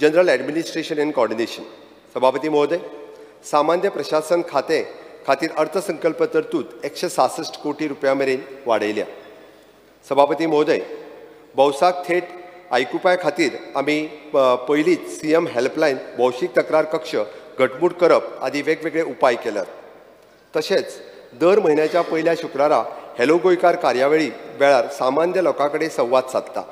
General administration and coordination. सभापती महोदय, सामान्य प्रशासन खातें खातीर अर्थसंकल्प तरतूद 166 कोटी रुपया मेरेन वाडयल्या. सभापती महोदय, भौसाक थेट आयकुपा खातीर आमी पयलींच सीएम हेल्पलायन, भौशीक तक्रार कक्ष घटमूट करप आदी वेगवेगळे उपाय केल्यात. तशेंच दर म्हयन्याच्या पयल्या शुक्रारा हॅलो गोंयकार कार्यावळी वेळार सामान्य लोकां कडेन संवाद सादता.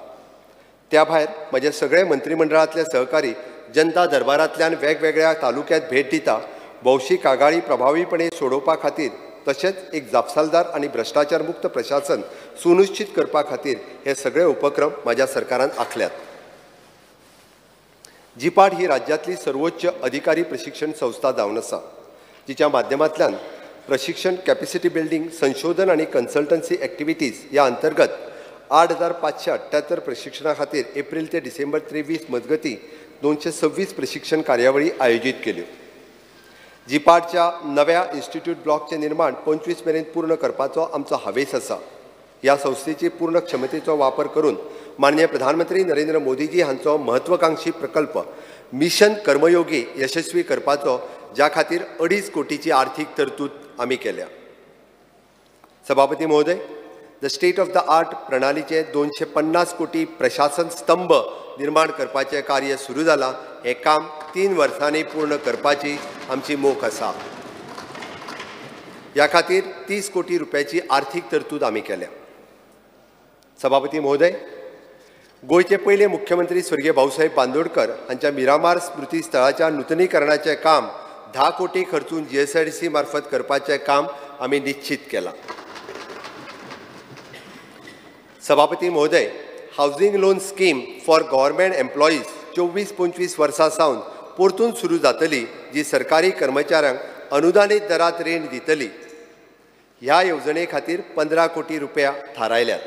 त्या भायर म्हजे सगळे मंत्रीमंडळांतले सहकारी जनता दरबारांतल्यान वेगवेगळ्या तालुक्यांत भेट दिता. भौशीक कागाळी प्रभावीपणे सोडोवपा खातीर तशेंच एक जापसालदार आनी भ्रश्टाचार मुक्त प्रशासन सुनिश्चित करपा खातीर हे सगळे उपक्रम म्हज्या सरकारान आंखल्यात. जिपाट ही राज्यांतली सर्वोच्च अधिकारी प्रशिक्षण संस्था जावन आसा, जिच्या माध्यमांतल्यान प्रशिक्षण, कॅपेसिटी बिल्डींग, संशोधन आनी कन्सल्टन्सी एक्टिविटीज ह्या अंतर्गत 8578 प्रशिक्षणा खातीर एप्रील ते डिसेंबर 23 मजगतीं 226 प्रशिक्षण कार्यावळी आयोजीत केल्यो. जिपाटच्या नव्या इन्स्टिट्यूट ब्लॉकचें निर्माण 25 मेरेन पूर्ण करपाचो आमचो हावेस आसा. ह्या संस्थेची पूर्ण क्षमतेचो वापर करून माननीय प्रधानमंत्री नरेंद्र मोदीजी हांचो महत्वाकांक्षी प्रकल्प मिशन कर्मयोगी यशस्वी करपाचो, ज्या खातीर 2.5 कोटीची आर्थिक तरतूद आमी केल्या. सभापती महोदय, the state of the art प्रणालीचे 250 कोटी प्रशासन स्तंभ निर्माण करपाचें कार्य सुरू जालां. हें काम 3 वर्सांनी पूर्ण करपाची आमची मोख आसा. ह्या खातीर 30 कोटी रुपयाची आर्थिक तरतूद आमी केल्या. सभापती महोदय, गोंयचे पयले मुख्यमंत्री स्वर्गीय भाऊसाहेब बांदोडकर हांच्या मिरामार स्मृती स्थळाच्या नुतनीकरणाचें काम 10 कोटी खर्चून GSIDC मार्फत करपाचें काम आमी निश्चित केलां. सभापती महोदय, housing loan scheme for government employees 24-25 वर्सां सावन परतून सुरू जातली, जी सरकारी कर्मचाऱ्यांक अनुदानीत दरांत रीण दितली. ह्या येवजणे खातीर 15 कोटी रुपया थारायल्यात.